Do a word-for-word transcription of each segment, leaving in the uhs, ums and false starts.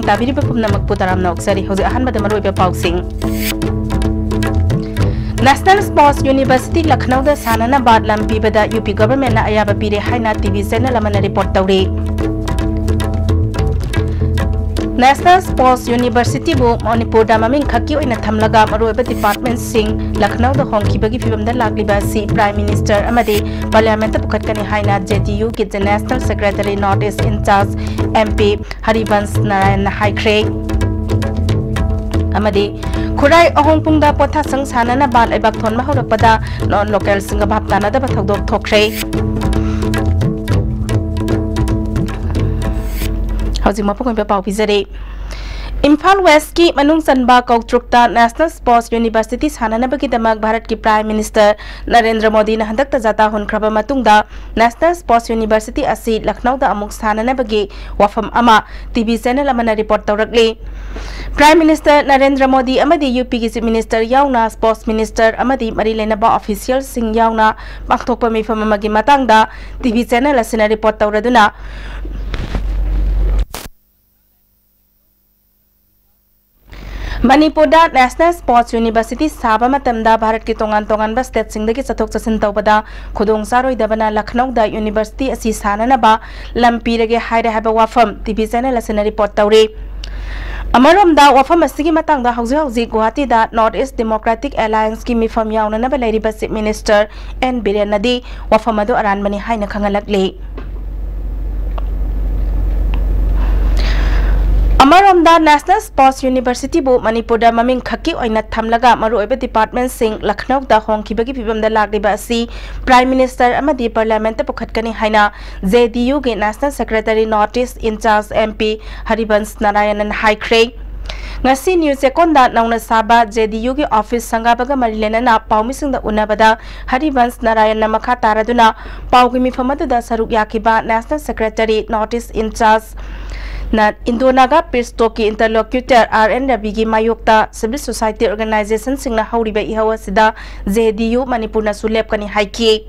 ꯇꯥꯕꯤꯔꯤꯕ ꯄꯥꯎꯁꯤꯡ ꯂꯥꯛꯅꯧꯗ ꯁꯥꯟꯅꯅꯕ ꯂꯝ ꯄꯤꯕꯗ UP government ꯅ ꯑꯌꯥꯕ ꯄꯤꯔꯦ ꯍꯥꯏꯅ TV channel ꯑꯃꯅ report ꯇꯧꯔꯤ꯫ National Sports University ꯕꯨ ꯃꯅꯤꯄꯨꯔꯗ ꯃꯃꯤꯡ ꯈꯛꯀꯤ ꯑꯣꯏꯅ ꯊꯝꯂꯒ ꯃꯔꯨꯑꯣꯏꯕ department ꯁꯤꯡ ꯂꯈꯅꯧꯗ ꯍꯣꯡꯈꯤꯕꯒꯤ ꯐꯤꯕꯝꯗ ꯂꯥꯛꯂꯤꯕ ꯑꯁꯤ Prime Minister ꯑꯃꯗꯤ Parliament ꯇ ꯄꯨꯈꯠꯀꯅꯤ ꯍꯥꯏꯅ JDU ꯒꯤ General Secretary North East in charge MP Harivansh ꯅꯥꯔꯥꯌꯟꯅ ꯍꯥꯏꯈ꯭ꯔꯦ꯫ ꯑꯃꯗꯤ ꯈꯨꯔꯥꯏ ꯑꯍꯣꯡꯄꯨꯡꯗ ꯄꯣꯊꯥꯁꯪ ꯁꯥꯟꯅꯅꯕ ꯂꯩꯕꯥꯛ ꯊꯣꯟꯕ ꯍꯧꯔꯛꯄꯗ non local ꯁꯤꯡꯒ ꯚꯥꯞ ꯇꯥꯅꯗꯕ ꯊꯧꯗꯣꯛ ꯊꯣꯛꯈ꯭ꯔꯦ꯫ ꯍꯧꯖꯤꯛ ꯃꯄꯨꯡ ꯑꯣꯏꯕ ꯄꯥꯎ ꯄꯤꯖꯔꯤ꯫ ꯏꯝꯐꯥꯜ West ꯀꯤ ꯃꯅꯨꯡ ꯆꯟꯕ ꯀꯧꯇ꯭ꯔꯨꯛꯇ National Sports University ꯁꯥꯟꯅꯅꯕꯒꯤꯗꯃꯛ ꯚꯥꯔꯠꯀꯤ Prime Minister ꯅꯔꯦꯟꯗ꯭ꯔ ꯃꯣꯗꯤꯅ ꯍꯟꯗꯛꯇ ꯖꯥꯇꯥ ꯍꯨꯟꯈ꯭ꯔꯕ ꯃꯇꯨꯡꯗ National Sports University ꯑꯁꯤ ꯂꯈꯅꯧꯗ ꯑꯃꯨꯛ ꯁꯥꯟꯅꯅꯕꯒꯤ ꯋꯥꯐꯝ ꯑꯃ TV channel ꯑꯃꯅ report ꯇꯧꯔꯛꯂꯤ꯫ Prime Minister Narendra Modi ꯑꯃꯗꯤ UP ꯒꯤ Chief Minister ꯌꯥꯎꯅ Sports Minister ꯑꯃꯗꯤ ꯃꯔꯤ ꯂꯩꯅꯕ official ꯁꯤꯡ ꯌꯥꯎꯅ ꯄꯥꯡꯊꯣꯛꯄ ꯃꯤꯐꯝ ꯑꯃꯒꯤ ꯃꯇꯥꯡꯗ TV channel ꯑꯁꯤꯅ report ꯇꯧꯔꯗꯨꯅ, ꯃꯅꯤꯄꯨꯔꯗ National Sports University ꯁꯥꯕ ꯃꯇꯝꯗ ꯚꯥꯔꯠꯀꯤ ꯇꯣꯉꯥꯟ ꯇꯣꯉꯥꯟꯕ state ꯁꯤꯡꯗꯒꯤ ꯆꯠꯊꯣꯛ ꯆꯠꯁꯤꯟ ꯇꯧꯕꯗ ꯈꯨꯗꯣꯡ ꯆꯥꯔꯣꯏꯗꯕꯅ ꯂꯈꯅꯧꯗ university ꯑꯁꯤ ꯁꯥꯅꯅꯕ ꯂꯝ ꯄꯤꯔꯒꯦ ꯍꯥꯏꯔꯦ ꯍꯥꯏꯕ ꯋꯥꯐꯝ TV channel ꯑꯁꯤꯅ report ꯇꯧꯔꯤ꯫ ꯑꯃꯔꯣꯝꯗ, ꯋꯥꯐꯝ ꯑꯁꯤꯒꯤ ꯃꯇꯥꯡꯗ ꯍꯧꯖꯤꯛ ꯍꯧꯖꯤꯛ ꯒꯨꯋꯥꯍꯥꯇꯤꯗ North East Democratic Alliance ꯀꯤ ꯃꯤꯐꯝ ꯌꯥꯎꯅꯅꯕ ꯂꯩꯔꯤꯕ Chief Minister ꯑꯦꯟ ꯕꯤꯔꯦꯟꯅꯗꯤ ꯋꯥꯐꯝ ꯑꯗꯨ ꯑꯔꯥꯟꯕꯅꯤ ꯍꯥꯏꯅ ꯈꯪꯍꯜꯂꯛꯂꯤ꯫ ꯑꯃꯔꯣꯝꯗ, National Sports University ꯕꯨ ꯃꯅꯤꯄꯨꯔꯗ ꯃꯃꯤꯡ ꯈꯛꯀꯤ ꯑꯣꯏꯅ ꯊꯝꯂꯒ ꯃꯔꯨꯑꯣꯏꯕ department ꯁꯤꯡ ꯂꯈꯅꯧꯗ ꯍꯣꯡꯈꯤꯕꯒꯤ ꯐꯤꯕꯝꯗ ꯂꯥꯛꯂꯤꯕ ꯑꯁꯤ Prime Minister ꯑꯃꯗꯤ Parliament ꯇ ꯄꯨꯈꯠꯀꯅꯤ ꯍꯥꯏꯅ JDU ꯒꯤ National Secretary North East in charge MP Harivansh ꯅꯥꯔꯥꯌꯟꯅ ꯍꯥꯏꯈ꯭ꯔꯦ꯫ ꯉꯁꯤ ꯅ꯭ꯌꯨ ꯆꯦꯛꯀꯣꯟꯗ ꯅꯧꯅ ꯁꯥꯕ JDU ꯒꯤ office ꯁꯪꯒꯥꯕꯒ ꯃꯔꯤ ꯂꯩꯅꯅ ꯄꯥꯎꯃꯤꯁꯤꯡꯗ ꯎꯅꯕꯗ ꯍꯔꯤꯕꯟꯁ ꯅꯥꯔꯥꯌꯟꯅ ꯃꯈꯥ ꯇꯥꯔꯗꯨꯅ ꯄꯥꯎꯒꯤ ꯃꯤꯐꯝ ꯑꯗꯨꯗ ꯁꯔꯨꯛ ꯌꯥꯈꯤꯕ National Secretary North East in charge ꯅ Indo Naga Peace Talk ꯀꯤ interlocutor ꯑꯥꯔ ꯑꯦꯟ ꯔꯕꯤꯒꯤ ꯃꯥꯌꯣꯛꯇ civil society organization ꯁꯤꯡꯅ ꯍꯧꯔꯤꯕ ꯏꯍꯧ ꯑꯁꯤꯗ JDU ꯃꯅꯤꯄꯨꯔꯅꯁꯨ ꯂꯦꯞꯀꯅꯤ ꯍꯥꯏꯈꯤ꯫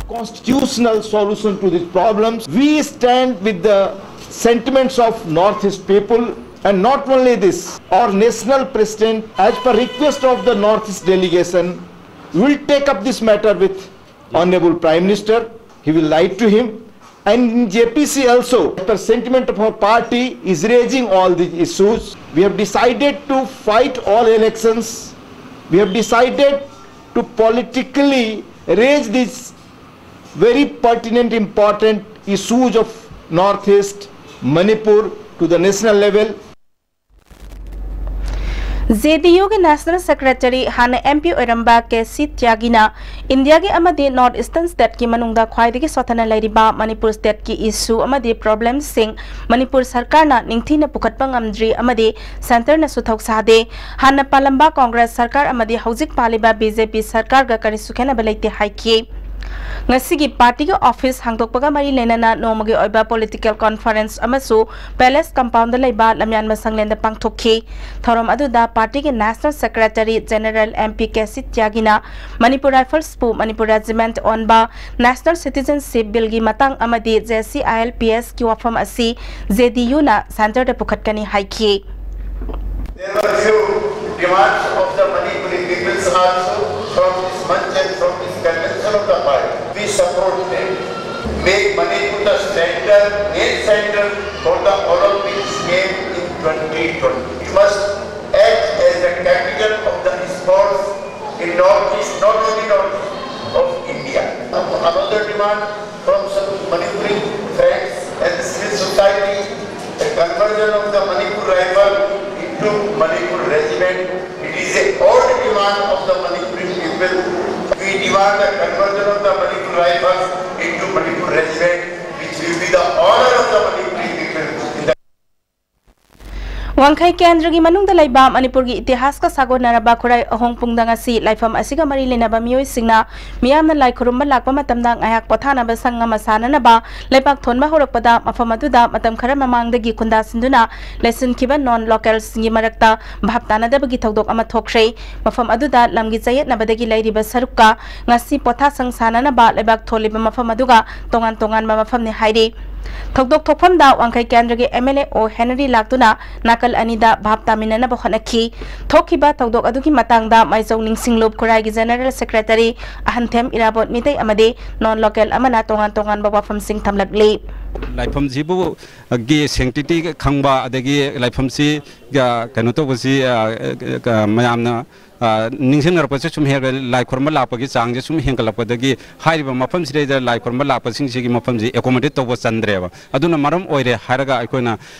constitutional solution to these problems. We stand with the sentiments of Northeast people, and not only this, our national president, as per request of the Northeast delegation, will take up this matter with Honorable Prime Minister. He will write to him. And in J P C also, as per sentiment of our party, is raising all these issues. We have decided to fight all elections. We have decided to politically raise these very pertinent, important issues of Northeast, Manipur to the national level. J D ꯌꯨꯒꯤ national secretary, ꯍꯥꯟꯅ M P ꯑꯣꯏꯔꯝꯕ K C ꯇ꯭ꯌꯥꯒꯤꯅ ꯏꯟꯗꯤꯌꯥꯒꯤ ꯑꯃꯗꯤ north eastern ꯁ꯭ꯇꯦꯠꯀꯤ ꯃꯅꯨꯡꯗ ꯈ꯭ꯋꯥꯏꯗꯒꯤ ꯁꯣꯠꯊꯅ ꯂꯩꯔꯤꯕ ꯃꯅꯤꯄꯨꯔ ꯁ꯭ꯇꯦꯠꯀꯤ ꯏꯁꯨ ꯑꯃꯗꯤ ꯄ꯭ꯔꯣꯕ꯭ꯂꯦꯝꯁꯤꯡ ꯃꯅꯤꯄꯨꯔ ꯁꯔꯀꯥꯔꯅ ꯅꯤꯡꯊꯤꯅ ꯄꯨꯈꯠꯄ ꯉꯝꯗ꯭ꯔꯤ ꯑꯃꯗꯤ ꯁꯦꯟꯇꯔꯅꯁꯨ ꯊꯧꯁꯥꯗꯦ꯫ ꯍꯥꯟꯅ ꯄꯥꯜꯂꯝꯕ ꯀꯣꯡꯒ꯭ꯔꯦꯁ ꯁꯔꯀꯥꯔ ꯑꯃꯗꯤ ꯍꯧꯖꯤꯛ ꯄꯥꯜꯂꯤꯕ ꯕꯤ ꯖꯦ ꯄꯤ ꯁꯔꯀꯥꯔꯒ ꯀꯔꯤꯁꯨ ꯈꯦꯠꯅꯕ ꯂꯩꯇꯦ ꯍꯥꯏꯈꯤ꯫ ꯉꯁꯤꯒꯤ ꯄꯥꯔꯇꯤꯒꯤ ꯑꯣꯐꯤꯁ ꯍꯥꯡꯗꯣꯛꯄꯒ ꯃꯔꯤ ꯂꯩꯅꯅ ꯅꯣꯡꯃꯒꯤ ꯑꯣꯏꯕ ꯄꯣꯂꯤꯇꯤꯀꯦꯜ ꯀꯣꯟꯐꯔꯦꯟꯁ ꯑꯃꯁꯨ ꯄꯦꯂꯦꯁ ꯀꯝꯄꯥꯎꯟꯗ ꯂꯩꯕ ꯂꯝꯌꯥꯟꯕ ꯁꯪꯂꯦꯟꯗ ꯄꯥꯡꯊꯣꯛꯈꯤ꯫ ꯊꯧꯔꯝ ꯑꯗꯨꯗ ꯄꯥꯔꯇꯤꯒꯤ national secretary general M P K C ꯇ꯭ꯌꯥꯒꯤꯅ ꯃꯅꯤꯄꯨꯔ ꯔꯥꯏꯐꯜꯁꯄꯨ ꯃꯅꯤꯄꯨꯔ ꯔꯦꯖꯤꯃꯦꯟꯠ ꯑꯣꯟꯕ, ꯅꯦꯁꯅꯦꯜ ꯁꯤꯇꯤꯖꯦꯟꯁꯤꯞ ꯕꯤꯜꯒꯤ ꯃꯇꯥꯡ ꯑꯃꯗꯤ J C I L P ꯑꯦꯁꯀꯤ ꯋꯥꯐꯝ ꯑꯁꯤ ꯖꯦ ꯗꯤ ꯌꯨꯅ ꯁꯦꯟꯇꯔꯗ ꯄꯨꯈꯠꯀꯅꯤ ꯍꯥꯏꯈꯤ꯫ There were few demands of the Manipuri peoples also from this month and from this convention of the party. We support them. Make Manipur the center, main center for the Olympics game in twenty twenty. It must act as the capital of the sports in Northeast, not only Northeast, of India. Another demand from some Manipuri friends and civil society, the conversion of the Manipur Rifle into Manipur Regiment. It is a old demand of the Manipuri people. We demand the conversion of the Manipur Rifles into Manipur Regiment, which will be the honor of the Manipuri people in the ꯋꯥꯡꯈꯩ ꯀꯦꯟꯗ꯭ꯔꯒꯤ ꯃꯅꯨꯡꯗ ꯂꯩꯕ ꯃꯅꯤꯄꯨꯔꯒꯤ ꯏꯇꯤꯍꯥꯁꯀ ꯁꯥꯒꯣꯟꯅꯔꯕ ꯈꯨꯔꯥꯏ ꯑꯍꯣꯡꯄꯨꯡꯗ ꯉꯁꯤ ꯂꯥꯏꯐꯝ ꯑꯁꯤꯒ ꯃꯔꯤ ꯂꯩꯅꯕ ꯃꯤꯑꯣꯏꯁꯤꯡꯅ ꯃꯤꯌꯥꯝꯅ ꯂꯥꯏ ꯈꯨꯔꯨꯝꯕ ꯂꯥꯛꯄ ꯃꯇꯝꯗ ꯉꯥꯏꯍꯥꯛ ꯄꯣꯊꯥꯅꯕ ꯁꯪ ꯑꯃ ꯁꯥꯅꯅꯕ ꯂꯩꯕꯥꯛ ꯊꯣꯟꯕ ꯍꯧꯔꯛꯄꯗ ꯃꯐꯝ ꯑꯗꯨꯗ ꯃꯇꯝ ꯈꯔ ꯃꯃꯥꯡꯗꯒꯤ ꯈꯨꯟꯗꯥꯁꯤꯟꯗꯨꯅ ꯂꯩꯁꯤꯟꯈꯤꯕ ꯅꯣꯟ ꯂꯣꯀꯦꯜꯁꯤꯡꯒꯤ ꯃꯔꯛꯇ ꯚꯥꯞ ꯇꯥꯅꯗꯕꯒꯤ ꯊꯧꯗꯣꯛ ꯑꯃ ꯊꯣꯛꯈ꯭ꯔꯦ꯫ ꯃꯐꯝ ꯑꯗꯨꯗ ꯂꯝꯒꯤ ꯆꯌꯦꯠꯅꯕꯗꯒꯤ ꯂꯩꯔꯤꯕ ꯁꯔꯨꯛꯀ ꯉꯁꯤ ꯄꯣꯊꯥꯁꯪ ꯁꯥꯅꯅꯕ ꯂꯩꯕꯥꯛ ꯊꯣꯜꯂꯤꯕ ꯃꯐꯝ ꯑꯗꯨꯒ ꯇꯣꯉꯥꯟ ꯇꯣꯉꯥꯟꯕ ꯃꯐꯝꯅꯤ ꯍꯥꯏꯔꯤ꯫ ꯊꯧꯗꯣꯛ ꯊꯣꯛꯐꯝꯗ ꯋꯥꯡꯈꯩ ꯀꯦꯟꯗ꯭ꯔꯒꯤ ꯑꯦꯝ ꯑꯦꯜ ꯑꯦ ꯑꯣ ꯍꯦꯅꯔꯤ ꯂꯥꯛꯇꯨꯅ ꯅꯥꯀꯜ ꯑꯅꯤꯗ ꯚꯥꯞ ꯇꯥꯃꯤꯟꯅꯅꯕ ꯍꯣꯠꯅꯈꯤ꯫ ꯊꯣꯛꯈꯤꯕ ꯊꯧꯗꯣꯛ ꯑꯗꯨꯒꯤ ꯃꯇꯥꯡꯗ ꯃꯥꯏꯆꯧ ꯅꯤꯡꯁꯤꯡꯂꯨꯞ ꯈꯨꯔꯥꯏꯒꯤ ꯖꯦꯅꯔꯦꯜ ꯁꯦꯀ꯭ꯔꯦꯇꯔꯤ ꯑꯍꯟꯊꯦꯝ ꯏꯔꯥꯕꯣꯠ ꯃꯤꯇꯩ ꯑꯃꯗꯤ ꯅꯣꯟ ꯂꯣꯀꯦꯜ ꯑꯃꯅ ꯇꯣꯉꯥꯟ ꯇꯣꯉꯥꯟꯕ ꯋꯥꯐꯝꯁꯤꯡ ꯊꯝꯂꯛꯂꯤ꯫ ꯂꯥꯏꯐꯝꯁꯤꯕꯨ ꯒꯤ ꯁꯦꯡꯇꯤꯇꯤ ꯈꯪꯕ, ꯑꯗꯒꯤ ꯂꯥꯏꯐꯝꯁꯤ ꯀꯩꯅꯣ ꯇꯧꯕꯁꯤ ꯃꯌꯥꯝꯅ ꯅꯤꯡꯁꯤꯡꯅꯔꯛꯄꯁꯦ ꯁꯨꯝ ꯍꯦꯟꯒꯠ ꯂꯥꯏ ꯈꯨꯔꯨꯝꯕ ꯂꯥꯛꯄꯒꯤ ꯆꯥꯡꯁꯦ ꯁꯨꯝ ꯍꯦꯟꯒꯠꯂꯛꯄꯗꯒꯤ ꯍꯥꯏꯔꯤꯕ ꯃꯐꯝꯁꯤꯗꯩꯗ ꯂꯥꯏ ꯈꯨꯔꯨꯝꯕ ꯂꯥꯛꯄꯁꯤꯡꯁꯤꯒꯤ ꯃꯐꯝꯁꯤ ꯑꯦꯀꯣꯃꯣꯗꯦꯠ ꯇꯧꯕ ꯆꯟꯗ꯭ꯔꯦꯕ꯫ ꯑꯗꯨꯅ ꯃꯔꯝ ꯑꯣꯏꯔꯦ ꯍꯥꯏꯔꯒ ꯑꯩꯈꯣꯏꯅ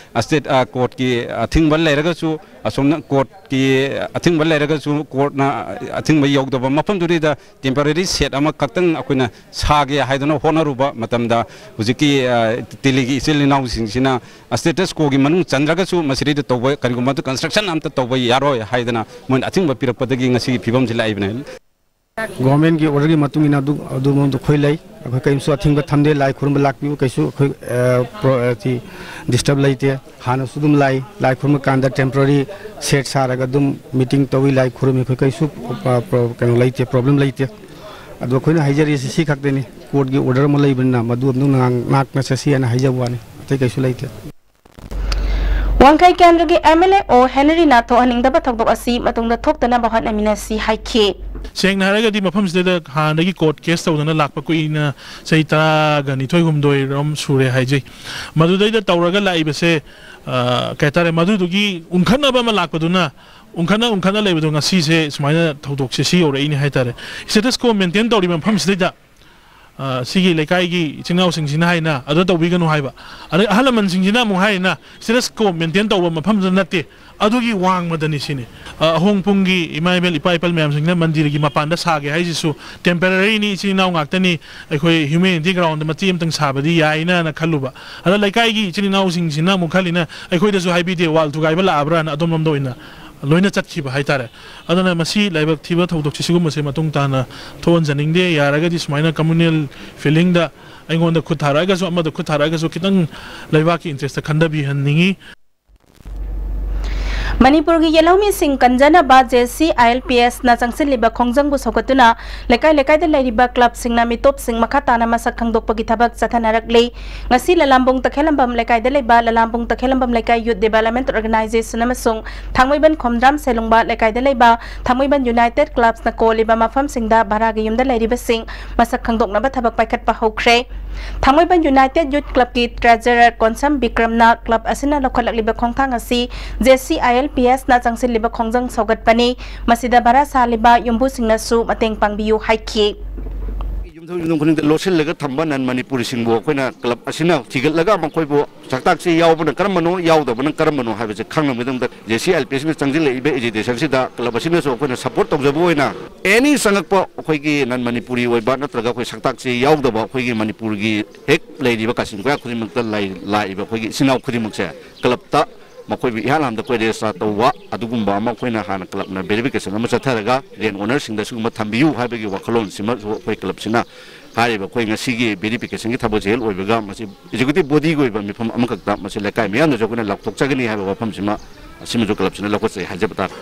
ꯁ꯭ꯇꯦꯠ ꯀꯣꯔꯠꯀꯤ ꯑꯊꯤꯡꯕ ꯂꯩꯔꯒꯁꯨ, ꯑꯁꯣꯝꯅ ꯀꯣꯔꯠꯀꯤ ꯑꯊꯤꯡꯕ ꯂꯩꯔꯒꯁꯨ ꯀꯣꯔꯠꯅ ꯑꯊꯤꯡꯕ ꯌꯧꯗꯕ ꯃꯐꯝꯗꯨꯗꯩꯗ ꯇꯦꯝꯄꯔꯦꯔꯤ ꯁꯦꯠ ꯑꯃꯈꯛꯇꯪ ꯑꯩꯈꯣꯏꯅ ꯁꯥꯒꯦ ꯍꯥꯏꯗꯨꯅ ꯍꯣꯠꯅꯔꯨꯕ ꯃꯇꯝꯗ ꯍꯧꯖꯤꯛꯀꯤ ꯇꯤꯂꯤꯒꯤ ꯏꯆꯤꯜ ꯏꯅꯥꯎꯁꯤꯡꯁꯤꯅ ꯁ꯭ꯇꯦꯇꯁ ꯀꯣꯒꯤ ꯃꯅꯨꯡ ꯆꯟꯗ꯭ꯔꯒꯁꯨ ꯃꯁꯤꯗꯩꯗ ꯇꯧꯕ ꯀꯔꯤꯒꯨꯝꯕ ꯀꯟꯁꯇ꯭ꯔꯛꯁꯟ ꯑꯝꯇ ꯇꯧꯕ ꯌꯥꯔꯣꯏ ꯍꯥꯏꯗꯅ ꯃꯣꯏꯅ ꯑꯊꯤꯡꯕ ꯄꯤꯔꯛꯄꯗꯒꯤ ꯉꯁꯤꯒꯤ ꯐꯤꯕꯝꯁꯤ ꯂꯥꯛꯏꯕꯅꯦ꯫ ꯒꯣꯔꯃꯦꯟꯒꯤ ꯑꯣꯔꯗꯔꯒꯤ ꯃꯇꯨꯡ ꯏꯟꯅ ꯑꯗꯨ ꯑꯗꯨꯃꯛ ꯑꯩꯈꯣꯏ ꯂꯩ꯫ ꯑꯩꯈꯣꯏ ꯀꯔꯤꯝꯁꯨ ꯑꯊꯤꯡꯕ ꯊꯝꯗꯦ꯫ ꯂꯥꯏ ꯈꯨꯔꯨꯝꯕ ꯂꯥꯛꯄꯤꯌꯨ, ꯀꯩꯁꯨ ꯑꯩꯈꯣꯏ ꯗꯤꯁꯇꯔꯕ ꯂꯩꯇꯦ꯫ ꯍꯥꯟꯅꯁꯨ ꯑꯗꯨꯝ ꯂꯥꯛꯏ꯫ ꯂꯥꯏ ꯈꯨꯔꯨꯝꯕ ꯀꯥꯟꯗ ꯇꯦꯝꯄꯔꯔꯤ ꯁꯦꯠ ꯁꯥꯔꯒ ꯑꯗꯨꯝ ꯃꯤꯇꯤꯡ ꯇꯧꯏ, ꯂꯥꯏ ꯈꯨꯔꯨꯝꯃꯤ꯫ ꯑꯩꯈꯣꯏ ꯀꯩꯁꯨ ꯀꯩꯅꯣ ꯂꯩꯇꯦ, ꯄ꯭ꯔꯣꯕ꯭ꯂꯦꯝ ꯂꯩꯇꯦ꯫ ꯑꯗꯣ ꯑꯩꯈꯣꯏꯅ ꯍꯥꯏꯖꯔꯤꯁꯤ ꯁꯤ ꯈꯛꯇꯅꯤ꯫ ꯀꯣꯔꯠꯀꯤ ꯑꯣꯔꯗꯔ ꯑꯃ ꯂꯩꯕꯅꯤꯅ ꯃꯗꯨ ꯑꯗꯨꯝ ꯉꯥꯛꯅ ꯆꯠꯁꯤ ꯍꯥꯏꯅ ꯍꯥꯏꯖꯕ ꯋꯥꯅꯤ, ꯑꯇꯩ ꯀꯩꯁꯨ ꯂꯩꯇꯦ꯫ ꯋꯥꯡꯈꯩ ꯀꯦꯟꯗ꯭ꯔꯒꯤ ꯑꯦꯝ ꯑꯦꯜ ꯑꯦ ꯑꯣ ꯍꯦꯅꯔꯤꯅ ꯊꯣꯛꯍꯟꯅꯤꯡꯗꯕ ꯊꯧꯗꯣꯛ ꯑꯁꯤ ꯃꯇꯨꯡꯗ ꯊꯣꯛꯇꯅꯕ ꯍꯣꯠꯅꯃꯤꯟꯅꯁꯤ ꯍꯥꯏꯈꯤ꯫ ꯁꯦꯡꯅ ꯍꯥꯏꯔꯒꯗꯤ ꯃꯐꯝꯁꯤꯗ ꯍꯥꯟꯅꯗꯒꯤ ꯀꯣꯔꯠ ꯀꯦꯁ ꯇꯧꯗꯅ ꯂꯥꯛꯄ ꯀꯨꯏꯅ ꯆꯍꯤ ꯇꯔꯥꯒ ꯅꯤꯊꯣꯏ ꯍꯨꯝꯗꯣꯏꯔꯣꯝ ꯁꯨꯔꯦ ꯍꯥꯏꯖꯩ꯫ ꯃꯗꯨꯗꯩꯗ ꯇꯧꯔꯒ ꯂꯥꯛꯏꯕꯁꯦ, ꯑ, ꯀꯩ ꯍꯥꯏꯇꯥꯔꯦ, ꯃꯗꯨꯗꯨꯒꯤ ꯎꯪꯈꯠꯅꯕ ꯑꯃ ꯂꯥꯛꯄꯗꯨꯅ ꯎꯪꯈꯠꯅ ꯎꯪꯈꯠꯅ ꯂꯩꯕꯗꯣ ꯉꯁꯤꯁꯦ ꯁꯨꯃꯥꯏꯅ ꯊꯧꯗꯣꯛꯁꯦ ꯁꯤ ꯌꯧꯔꯛꯏꯅꯦ ꯍꯥꯏꯇꯥꯔꯦ꯫ ꯁ꯭ꯇꯦꯇꯁ ꯀꯣ ꯃꯦꯟꯇꯦꯟ ꯇꯧꯔꯤꯕ ꯃꯐꯝꯁꯤꯗꯩꯗ ꯑ, ꯁꯤꯒꯤ ꯂꯩꯀꯥꯏꯒꯤ ꯏꯆꯤꯟ ꯏꯅꯥꯎꯁꯤꯡꯁꯤꯅ ꯍꯥꯏꯅ ꯑꯗꯨ ꯇꯧꯕꯤꯒꯅꯨ ꯍꯥꯏꯕ, ꯑꯗꯩ ꯑꯍꯜ ꯂꯃꯟꯁꯤꯡꯁꯤꯅ ꯑꯃꯨꯛ ꯍꯥꯏꯔꯤꯅ status quo maintain ꯇꯧꯕ ꯃꯐꯝꯗꯨꯗ ꯅꯠꯇꯦ, ꯑꯗꯨꯒꯤ ꯋꯥꯡꯃꯗꯅꯤ ꯁꯤꯅꯤ꯫ ꯑ, ꯑꯍꯣꯡꯄꯨꯡꯒꯤ ꯏꯃꯥ ꯏꯕꯦꯜ ꯏꯄꯥ ꯏꯄꯜ ꯃꯌꯥꯝꯁꯤꯡꯅ ꯃꯟꯗꯤꯔꯒꯤ ꯃꯄꯥꯟꯗ ꯁꯥꯒꯦ ꯍꯥꯏꯁꯤꯁꯨ temporaryꯅꯤ, ꯏꯆꯤꯟ ꯏꯅꯥꯎ ꯉꯥꯛꯇꯅꯤ, ꯑꯩꯈꯣꯏ humanity groundꯗ ꯃꯇꯦꯛ ꯑꯃꯇꯪ ꯁꯥꯕꯗꯤ ꯌꯥꯏꯅꯅ ꯈꯜꯂꯨꯕ꯫ ꯑꯗ ꯂꯩꯀꯥꯏꯒꯤ ꯏꯆꯤꯟ ꯏꯅꯥꯎꯁꯤꯡꯁꯤꯅ ꯑꯃꯨꯛ ꯈꯜꯂꯤꯅ ꯑꯩꯈꯣꯏꯗꯁꯨ ꯍꯥꯏꯕꯤꯗꯦ, wall ꯊꯨꯒꯥꯏꯕ ꯂꯥꯛꯑꯕ꯭ꯔꯥꯅ ꯑꯗꯣꯝꯂꯣꯝꯗ ꯑꯣꯏꯅ ꯂꯣꯏꯅ ꯆꯠꯈꯤꯕ ꯍꯥꯏꯇꯥꯔꯦ꯫ ꯑꯗꯨꯅ ꯃꯁꯤ ꯂꯥꯏꯕꯛ ꯊꯤꯕ ꯊꯧꯗꯣꯛꯁꯤ ꯁꯤꯒꯨꯝꯕꯁꯦ ꯃꯇꯨꯡ ꯇꯥꯅ ꯊꯣꯛꯍꯟꯖꯅꯤꯡꯗꯦ꯫ ꯌꯥꯔꯒꯗꯤ ꯁꯨꯃꯥꯏꯅ communal feelingꯗ ꯑꯩꯉꯣꯟꯗ ꯈꯨꯠ ꯊꯥꯔꯛꯑꯒꯁꯨ, ꯑꯃꯗ ꯈꯨꯠ ꯊꯥꯔꯛꯑꯒꯁꯨ ꯈꯤꯇꯪ ꯂꯩꯕꯥꯛꯀꯤ interestꯇ ꯈꯟꯊꯕꯤꯍꯟꯅꯤꯡꯉꯤ꯫ ꯃꯅꯤꯄꯨꯔꯒꯤ ꯌꯦꯜꯍꯧꯃꯤꯁꯤꯡ ꯀꯟꯖꯅꯕ JCILPSꯅ ꯆꯪꯁꯤꯜꯂꯤꯕ ꯈꯣꯡꯖꯪꯕꯨ ꯁꯧꯒꯠꯇꯨꯅ ꯂꯩꯀꯥꯏ ꯂꯩꯀꯥꯏꯗ ꯂꯩꯔꯤꯕ clubꯁꯤꯡꯅ ꯃꯤꯇꯣꯞꯁꯤꯡ ꯃꯈꯥ ꯇꯥꯅ ꯃꯁꯛ ꯈꯪꯗꯣꯛꯄꯒꯤ ꯊꯕꯛ ꯆꯠꯊꯅꯔꯛꯂꯤ꯫ ꯉꯁꯤ ꯂꯂꯥꯝꯕꯨꯡ ꯇꯈꯦꯂꯝꯕꯝ ꯂꯩꯀꯥꯏꯗ ꯂꯩꯕ ꯂꯂꯥꯝꯕꯨꯡ ꯇꯈꯦꯂꯝꯕꯝ ꯂꯩꯀꯥꯏ Youth Development Organisation ꯑꯃꯁꯨꯡ ꯊꯥꯡꯃꯩꯕꯟ ꯈꯣꯝꯗ꯭ꯔꯥꯝ ꯁꯦꯂꯨꯡꯕ ꯂꯩꯀꯥꯏꯗ ꯂꯩꯕ ꯊꯥꯡꯃꯩꯕꯟ United Clubsꯅ ꯀꯣꯜꯂꯤꯕ ꯃꯐꯝꯁꯤꯡꯗ ꯚꯔꯥꯒꯤ ꯌꯨꯝꯗ ꯂꯩꯔꯤꯕꯁꯤꯡ ꯃꯁꯛ ꯈꯪꯗꯣꯛꯅꯕ ꯊꯕꯛ ꯄꯥꯏꯈꯠꯄ ꯍꯧꯈ꯭ꯔꯦ꯫ ꯊꯥꯡꯃꯩꯕꯟ United Youth Clubꯀꯤ treasurer Konsam ꯕꯤꯀ꯭ꯔꯝꯅ club ꯑꯁꯤꯅ ꯂꯧꯈꯠꯂꯛꯂꯤꯕ ꯈꯣꯡꯊꯥꯡ ꯑꯁꯤ JCILPSꯅ ꯆꯪꯁꯤꯜꯂꯤꯕ ꯈꯣꯡꯖꯪ ꯁꯧꯒꯠꯄꯅꯤ꯫ ꯃꯁꯤꯗ ꯚꯔꯥ ꯁꯥꯜꯂꯤꯕ ꯌꯨꯝꯕꯨꯁꯤꯡꯅꯁꯨ ꯃꯇꯦꯡ ꯄꯥꯡꯕꯤꯌꯨ ꯍꯥꯏꯈꯤ꯫ ꯌꯨꯝꯊꯣꯡ ꯌꯨꯝꯊꯣꯡ ꯈꯨꯗꯤꯡꯗ ꯂꯣꯠꯁꯤꯜꯂꯒ ꯊꯝꯕ non Manipuriꯁꯤꯡꯕꯨ ꯑꯩꯈꯣꯏꯅ club ꯑꯁꯤꯅ ꯊꯤꯒꯠꯂꯒ ꯃꯈꯣꯏꯕꯨ ꯁꯛꯇꯥꯛ ꯆꯦ ꯌꯥꯎꯕꯅ ꯀꯔꯝꯕꯅꯣ, ꯌꯥꯎꯗꯕꯅ ꯀꯔꯝꯕꯅꯣ ꯍꯥꯏꯕꯁꯦ ꯈꯪꯅꯕꯒꯤꯗꯃꯛꯇ JCILPSꯅ ꯆꯪꯁꯤꯜꯂꯛꯏꯕ agitationꯁꯤꯗ club ꯑꯁꯤꯅꯁꯨ ꯑꯩꯈꯣꯏꯅ support ꯇꯧꯖꯕ ꯑꯣꯏꯅ any ꯆꯪꯉꯛꯄ ꯑꯩꯈꯣꯏꯒꯤ non Manipuri ꯑꯣꯏꯕ ꯅꯠꯇ꯭ꯔꯒ ꯑꯩꯈꯣꯏ ꯁꯛꯇꯥꯛ ꯆꯦ ꯌꯥꯎꯗꯕ ꯑꯩꯈꯣꯏꯒꯤ ꯃꯅꯤꯄꯨꯔꯒꯤ ꯍꯦꯛ ꯂꯩꯔꯤꯕ ꯀꯥꯆꯤꯟ ꯀꯣꯌꯥ ꯈꯨꯗꯤꯡꯃꯛꯇ ꯂꯩ-, ꯂꯥꯛꯏꯕ ꯑꯩꯈꯣꯏꯒꯤ ꯏꯆꯤꯟ ꯏꯅꯥꯎ ꯈꯨꯗꯤꯡꯃꯛꯁꯦ clubꯇ ꯃꯈꯣꯏꯕꯨ ꯏꯍꯥꯟ ꯍꯥꯟꯕꯗ ꯑꯩꯈꯣꯏ register ꯇꯧꯕ ꯑꯗꯨꯒꯨꯝꯕ ꯑꯃ ꯑꯩꯈꯣꯏꯅ ꯍꯥꯟꯅ clubꯅ verification ꯑꯃ ꯆꯠꯊꯔꯒ land ownerꯁꯤꯡꯗ ꯁꯤꯒꯨꯝꯕ ꯊꯝꯕꯤꯌꯨ ꯍꯥꯏꯕꯒꯤ ꯋꯥꯈꯜꯂꯣꯟꯁꯤꯃꯁꯨ ꯑꯩꯈꯣꯏ clubꯁꯤꯅ ꯍꯥꯏꯔꯤꯕ ꯑꯩꯈꯣꯏ ꯉꯁꯤꯒꯤ verificationꯒꯤ ꯊꯕꯛꯁꯦ ꯍꯦꯛ ꯂꯣꯏꯕꯒ ꯃꯁꯤ executive bodyꯒꯤ ꯑꯣꯏꯕ ꯃꯤꯐꯝ ꯑꯃꯈꯛꯇ ꯃꯁꯤ ꯂꯩꯀꯥꯏ ꯃꯤꯌꯥꯝꯅꯁꯨ ꯑꯩꯈꯣꯏꯅ ꯂꯥꯎꯊꯣꯛꯆꯒꯅꯤ ꯍꯥꯏꯕ ꯋꯥꯐꯝꯁꯤꯃ ꯑꯁꯤꯃꯁꯨ clubꯁꯤꯅ ꯂꯧꯈꯠꯆꯩ ꯍꯥꯏꯖꯕ ꯇꯥꯔꯦ꯫